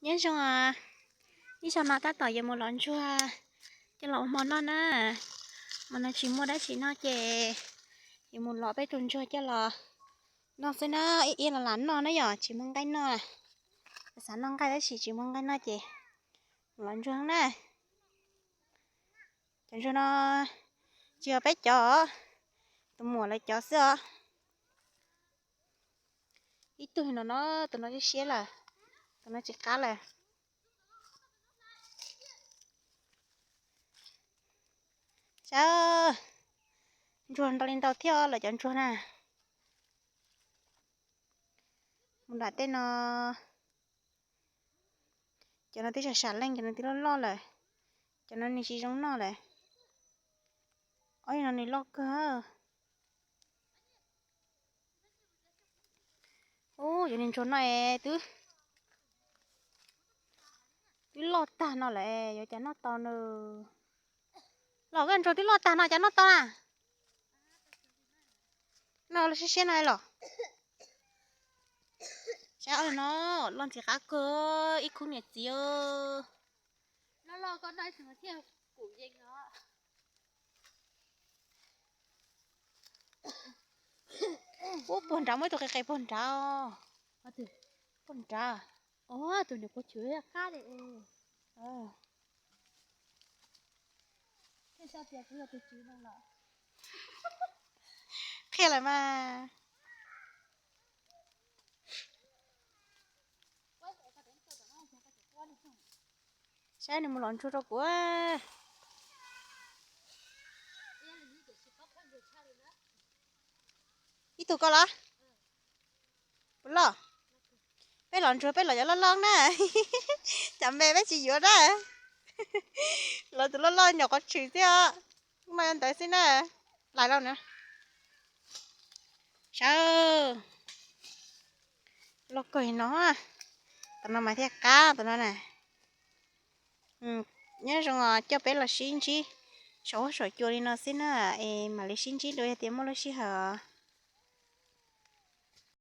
Nyob zoo os, ib zaug no tab tom yuav mus lov ntsuag coj los ua hmo noj na. Hmo no tsis muaj dab tsi noj ces yuav mus lov peb tus ntsuag coj los noj xwb na, ib ib los lam noj na yom, tsis muaj nqaij noj. Xav noj nqaij tab sis tsis muaj nqaij noj ces mus lov ntsuag na. Cov ntsuag no tsis yog peb cov, tus muam lawv cov xwb os. Ib tug no no, tus no siab siab lawm, tus no tsis qab lawm. Saib, ntsuag ntau li ntau thiab lawm cov ntsuag na. Mus nram tej no, cov no twb sam sam leej, cov no twb loj loj lawm, cov no nws tsis zoo noj lawm. Ob no nws loj kawg. Ub, yuav niag ntsuag no es twb, twb loj tag no lawm, yuav cas noj tau nws. Los koj ntsuag twb loj tag no cas noj tau na? Noj los siab siab no los. Saib no, loj ntxim qab kawg, ib khub niam txiv. Ub, puag nrad muaj ib tug qis qis puag nrad. Puag nrad. Ob tug niam quav chwv qab li. Qhia lawm mas. Saib nws mus lov ntsuag rau kuv. Ib tug ko los? Puas loj? Peb lov ntsuag peb lov cov loj loj na. Cov me peb tsis yuav na. Lov tus loj loj nyuam qhuav tshwm xwb os. Mas ntawd xwb na. Lais los na. Saib, loj kawg no. Tus no mas thiaj qab tus no na. Nyob zoo os, coj peb los sib ntsib saum huab saum cua li no xwb na, es mam li sib ntsib dua yog tias muaj lub sij hawm.